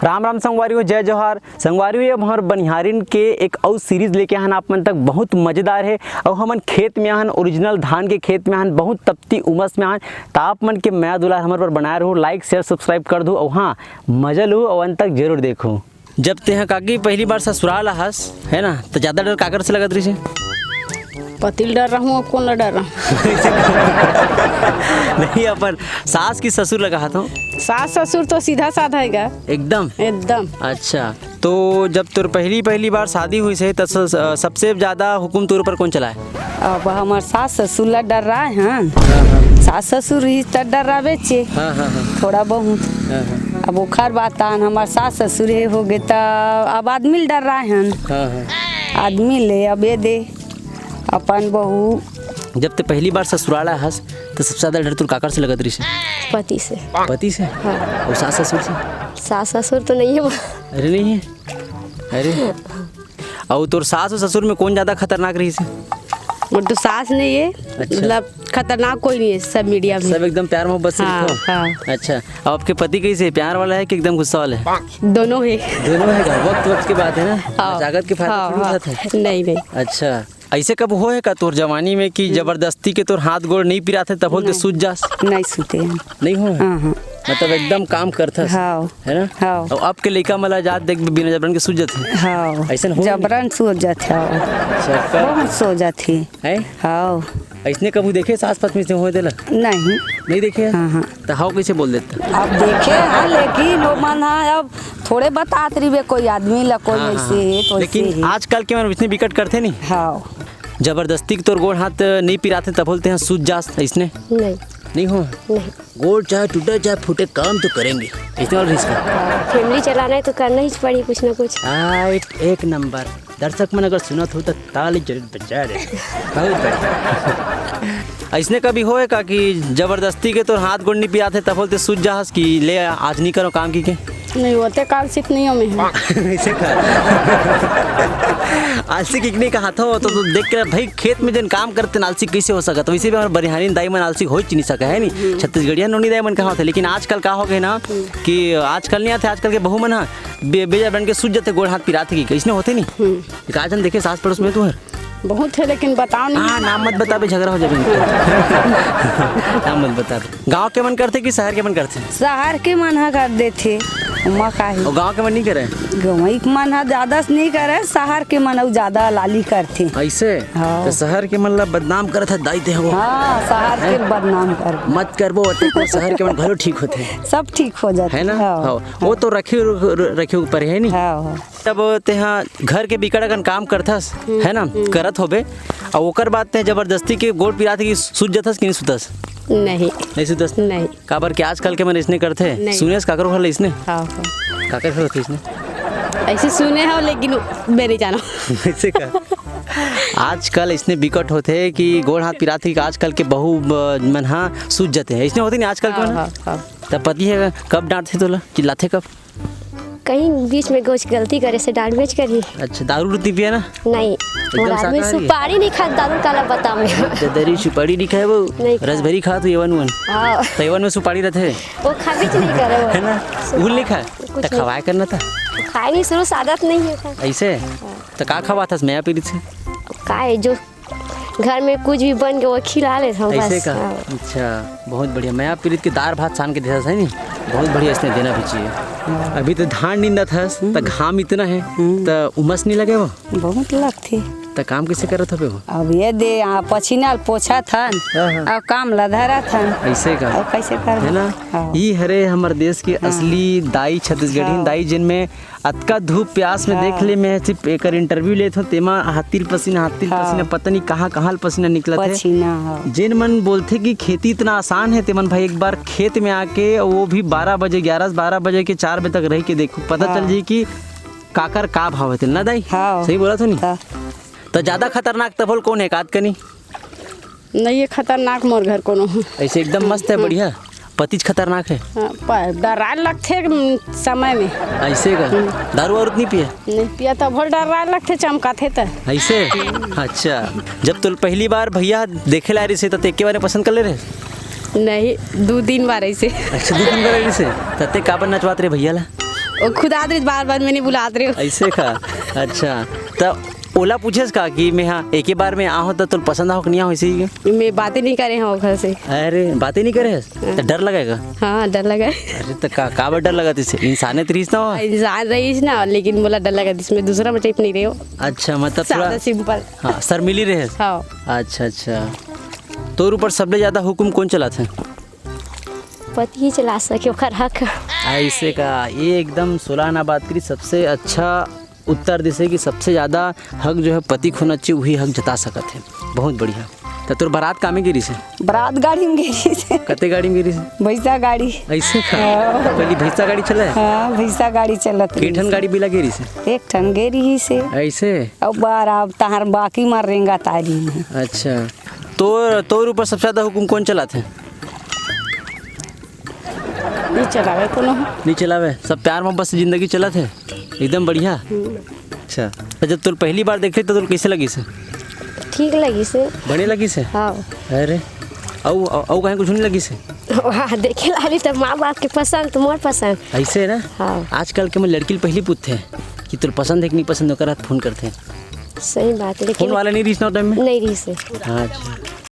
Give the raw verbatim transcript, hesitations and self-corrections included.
राम राम संगवारी हो, जय जोहार। संगवारी हो, ये हमर बनिहारिन के एक अउ सीरीज लेके आहन आप मन तक, बहुत मजेदार हे। अउ हमन खेत में आहन, ओरिजिनल धान के खेत में आहन, बहुत तपती उमस में आहन। त आप मन के मया दुलार हमर पर बनाए रहू, लाइक शेयर सब्सक्राइब कर दू, अउ हाँ, मजा लू अउ अंत तक जरूर देखू। जब तेहा काकी पहली बार ससुराल आहस, है ना, त ज्यादा डर काकर से लगत रहिस? पति ल डर रहूं, अब कोन ल डर रहूं? नहीं, अपन सास की ससुर लगा हाथ हो। सास ससुर तो सीधा साधा हे गा। एकदम। एकदम। अच्छा, तो जब तोर पहली पहली बार शादी हुई से, त स-, सबसे ज्यादा हुकुम तोर ऊपर कोन चलाए? अब हमर सास ससुर ला डर्राए हन। सास ससुर ही त डर्राबेचे। हाँ, हाँ, हाँ। थोड़ा बहुत। हाँ, हाँ। अब ओखर बाद तान हमर सास ससुर हे होगे त अब आदमी ल डर्राए हन। हाँ, हाँ। आदमी ले अब ये दे अपन बहू। जब ते पहली बार ससुराल आए हस, त सबसे ज्यादा डर तोर काकर से लगत रहिस? पति से। पति से? हाँ। अउ सास ससुर से? सास ससुर तो नहीं है। अरे नहीं है? अरे। अउ तोर सास अउ ससुर में कोन ज्यादा खतरनाक रहिस? मोर तो सास नहीं है। अच्छा। मतलब खतरनाक कोई नहीं है, सब मीडियम है। सब एकदम प्यार मोहब्बत से हाँ, रहिथे। हाँ। अच्छा, अब आपके पति कैसे, प्यार वाला है कि एकदम गुस्सा वाला है? दोनों है। दोनों है का? वक्त वक्त की बात है ना, हाँ। मजाकत के फायदा हाँ, थोड़ी हाँ। उठाते हैं। नहीं, नहीं। अच्छा, ऐसे कब होए का तोर जवानी में कि हम्म। जबरदस्ती के तोर हाथ गोड़ नहीं पिराथे तब होल ते नहीं। सूत जास? नहीं सूते हैं। नहीं हो? हाँ, हाँ। मतलब एकदम काम करथस? हाँ। है ना? हाँ। अउ अब के लइका मन ला जात देख बिना जबरन के सूत जाथे? हाँ। अइसन हो? जबरन सूत जाथे, हाँ। अच्छा, कब? बहुत सो जाथे। हैं? हाँ। अइसने कभू देखे सास पत्नी से होए तेला? नहीं। नहीं देखे? हाँ, हाँ। त हाव कैसे बोल देता? अब देखे हाँ, लेकिन वो मन हाँ, अब थोड़े बतात रहिबे कोई आदमी ला, कोई हाँ, हाँ, ऐसे हाँ। हे, तो लेकिन ऐसे हे। आजकल के मन इसने बिकट करथे नहीं? हाँ। जबरदस्ती के तोर गोड़ हाथ नहीं पिराथे तब होल ते हाँ सूत जास अइसने? नहीं। नहीं हो? नहीं। गोड़ चाहे टूटे चाहे फूटे, काम तो करेंगे। अइसने वाला रिश्ता। फैमिली चलाना है तो करना ही पड़ी कुछ ना कुछ। राइट, एक नंबर। दर्शक मन अगर सुनत हो तो ताली जरूर बजा दे। बहुत बढ़िया। अइसने कभी होए का कि जबरदस्ती के तोर हाथ गोड़ नहीं पिराथे तब होल ते सूत जाहस कि ले आज नहीं करो काम की के? नहीं, वो ते आलसी नहीं हो मैं। ऐसे का? आलसी किकनी कहाथो, तो, तो देख के भाई खेत में जन काम करथे ना आलसी कैसे हो सकत? वैसे भी हमर बनिहारिन दाई मन आलसी हो ही नहीं सके, है नहीं? छत्तीसगढ़िया नोनी दाई मन कहाथे, लेकिन आजकल का हो गए ना कि आजकल नहीं आथे, आजकल के बहू मन हा बे-, बेजा बन के सूत जाथे, गोड़ हाथ पिराथे कि अइसने होथे नहीं? हम्म। का जन देखे सास पड़ोस में तुहर? बहुत है, लेकिन बताओ नहीं। हाँ, नाम मत बताबे, झगड़ा हो जाबे। नाम मत बताबे। गाँव के मन करथे कि शहर के मन करथे? शहर के मन ह कर देथे, ओमा का हे। अउ गाँव के मन नहीं करे? गंवई के मन ह ज्यादा से नहीं करे, शहर के मन अउ ज्यादा लाली करथे। अइसे? हाँ। तो शहर के मन ला बदनाम करत हे दाई ते हो। हाँ, शहर के हैं? बदनाम कर। मत करबो, ओते तो शहर के मन घलो ठीक होथे। सब ठीक हो जाथे। है ना? हाँ। हाँ। वो तो रखे, रखे ऊपर है नहीं? हाँ, हाँ। तब तेहा घर के बिकट अकन काम करथस, हम्म, है ना, हम्म। करत होबे, अउ ओकर बाद ते जबरदस्ती के गोड़ पिरात कि सुत जथस कि नहीं सुतस? नहीं। नहीं सुतस? नहीं। काबर के आजकल के मन इसने करथे? नहीं। सुनेस काकर घर ले इसने? हाँ, हाँ। काकर घर ले इसने? ऐसे सुने हो, लेकिन मैं नहीं जाना। ऐसे का? आजकल इसने बिकट होथे कि गोड़ हाथ पिरात कि आजकल के बहू ब-, मन हा सुत जथे। इसने होथे नहीं आजकल के हाँ, मन हा? हाँ, हाँ। तब पति हे कब डांटथे तोला, चिल्लाथे कब? कहीं बीच में कुछ गलती करे से डांट बेच करी। अच्छा, दारू उरू नहीं पिया ना? नहीं। एकदम वो आदमी शाकाहारी है? सुपारी नहीं खात, दारू काला बतावे। ददरी सुपारी नहीं खाए वो? नहीं खाए। रसभरी खात हो एवन वन? हाँ। तो एवन में सुपारी रहते हैं? वो खा बीच नहीं करे वो। है ना? वो नहीं खाए? कुछ तो नहीं। खवाए करना था। खाए नहीं, शुरू से आदत नहीं है था। ऐसे? हाँ। तो का खवाथस मया पीरित से? का है जो घर में कुछ भी बन के वो खिला लेत हूँ ऐसे बस। का? हाँ। अच्छा, बहुत बढ़िया। मया पीरित के दार भात सान के देथस है नी? बहुत बढ़िया, इसने देना भी चाहिए। अभी तो धान निंदत हस, त हम्म। घाम इतना है, हम्म। त उमस नहीं लगे वो? बहुत लगथे। त काम कैसे करत हबे वो? अब ये दे, आ, पसीना ल पोछत हन, हाँ, हाँ। अब काम ल धरत हन। ऐसे का? अब कैसे करबे? है ना? हाँ। ई हरे हमर देश के हाँ। असली दाई, छत्तीसगढ़ी हाँ। दाई, जिनमें अतका धूप प्यास में हाँ। देख ले, मैं सिर्फ एकर इंटरव्यू लेत हूँ, तेमा हाथी ल पसीना, हाथी ल हाँ। पसीना, पता नहीं कहाँ, कहाँ ल पसीना निकलत है। पसीना, हाँ। जेन मन बोलथे कि खेती इतना आसान है, तेमन भाई एक बार खेत में आके, वो भी बारह बजे, ग्यारह से बारह बजे के चार बजे तक रह के देखो, पता हाँ। चल जाई कि काकर का भाव है, ना दाई? हाँ। सही बोला तो नहीं? हाँ। तो ज्यादा खतरनाक तभोल कौन है, कात कनी? नहीं, ये खतरनाक मोर घर कोनो। ऐसे एकदम मस्त है, हाँ। बढ़िया। पतिज खतरनाक है। हाँ, प-, डराए लगथे, उम, समय में। ऐसे का? हम्म। दारू वारू तो नहीं पिए? नहीं पिया, तभोल डराए लगथे, चमकाथे त। ऐसे? अच्छा, जब तो पहली बार भैया देखे ला रही से, त ते एके बारे पसंद कर ले रहे? नहीं, दो तीन बार ऐसे। अच्छा, दो तीन बार ऐसे? त ते काबर नचवात रहे भैया ला? वो खुद आत रहिस बार-बार, मैं नहीं बुलात रहे हो। ऐसे का? अच्छा, त ओला पूछेस का कि मैं हाँ, एके बार में आहूँ त तोला पसंद आहो कि नहीं आहो, ऐसे ही? मैं बातें नहीं करे हूँ ओखर से। अरे, बातें नहीं करे हस? हाँ। त डर लगेगा? हाँ, डर लगा है। अरे, त का, काबर डर लगत रहिस? इंसाने त रहिस ना वो। इंसान रहिस ना, लेकिन मोला डर लगत रहिस, मैं दूसरा में type नहीं रहे हो। अच्छा, मतलब थोड़ा सादा simple। हाँ, शर्मीली रहे। हाँ। अच्छा, अच्छा। तोर ऊपर सबले ज्यादा हुकुम कौन चलाथे? पति ही चला सके ओखर हक। ऐसे का? ये एकदम सोलह आना बात करी, सबसे अच्छा उत्तर दिसे कि सबसे ज्यादा हक जो है पति के होना चाहिए, वही हक जता सकत है। बहुत बढ़िया। त तोर बारात कामे गे रहिसे? बारात गाड़ी में गे रहिसे। कते गाड़ी में गे रहिसे? भैंसा गाड़ी। ऐसे का? हाँ। पहली भैंसा गाड़ी चले? हाँ, भैंसा गाड़ी चलत के ठन रहिसे। गाड़ी बिला गे रहिसे? एक ठन गे रहिसे। ऐसे? अब बारात तहार बाकी मार रेंगा तारी में। अच्छा, तोर, तोर ऊपर सबसे ज्यादा हुकुम कौन चलाथे? नहीं चलावे कोनो। नहीं चलावे, सब प्यार मोहब्बत से जिंदगी चलत है, एकदम बढ़िया। हम्म। अच्छा, त जब तोर पहली बार देखे त तोर कैसे लगिस? ठीक लगिस। बढ़िया लगिस? हाँ। अरे, अउ, अउ, अउ कहीं कुछ नहीं लगिस? वाह, देखे लाली त माँ बाप के पसंद, मोर पसंद। ऐसे है ना? हाँ। आजकल के मन लड़की ल पहली पूछथे कि तोर पसंद है कि नहीं पसंद, ओकर बाद फोन करथे। सही बात है, लेकिन फोन वाला नहीं रहिस ना टाइम में? नहीं रहिस। अच्छा।